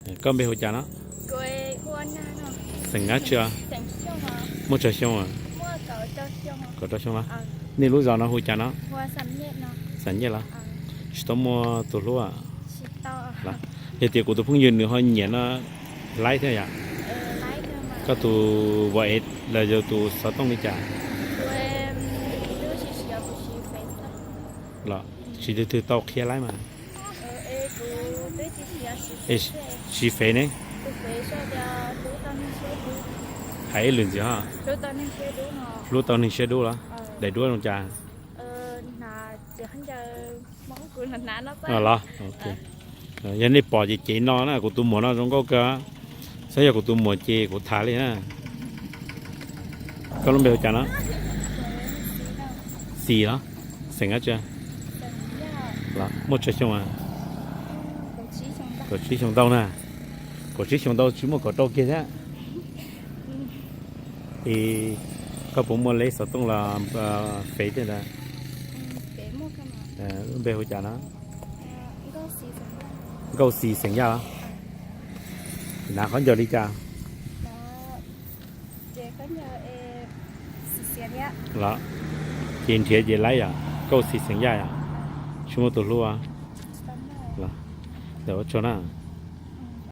Koj npe hu cas no? Xeem dab tsi? Muaj tsawg xyoo? Kaum rau xyoo los? Nej lub zos no hu cas no? Xam Nyej los? Tsis tau muaj tus hlub? Yog tias kuv tus phooj ywg nws ho nyiam no, laib thiab yom? Koj tus vauv ev los yog tus xov tooj li cas? Los tsis twg twg tau qhia laib mas. Siv fev ne? Hais ib lwm ntxiv ho. Hlub tau neeg siab dub los? Daim duab zoo cas? Los, yog nej pom ces cev no na, kuv tus muam no zoo nkauj kawg. Xyov yog kuv tus muam ces kuv tham li na. Koj lub npe hu cas no? Xis los? Xeem dab tsi? Muaj tsawg xyoo? Kaum tsib xyoo ntau na. Kaum tsib xyoo ntau tsis muaj kaum rau kiag thiab. Es koj puas muaj leb xov tooj los fev tej ntawd? Lub npe hu cas no? Nkauj Xis xeem Yaj los? Hnav khaub ncaws li cas? Los, ces nrhiav ces laib yom, Nkauj Xis xeem Yaj yom, tsis muaj tus hlub. Los, ua tsaug na.